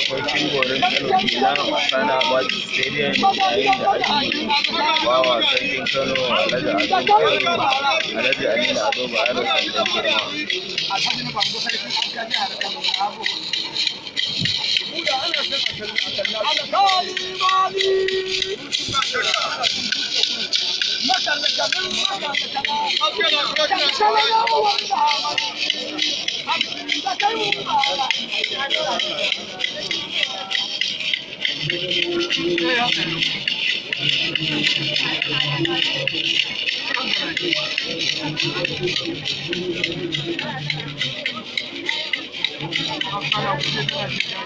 Sarkin Borin Kano kenan a Sani Abacha Stadium, yayin da ake bawa Sarkin Kano Alhaji Ado Bayero, Alhaji Aminu Ado Bayero, sandan girma.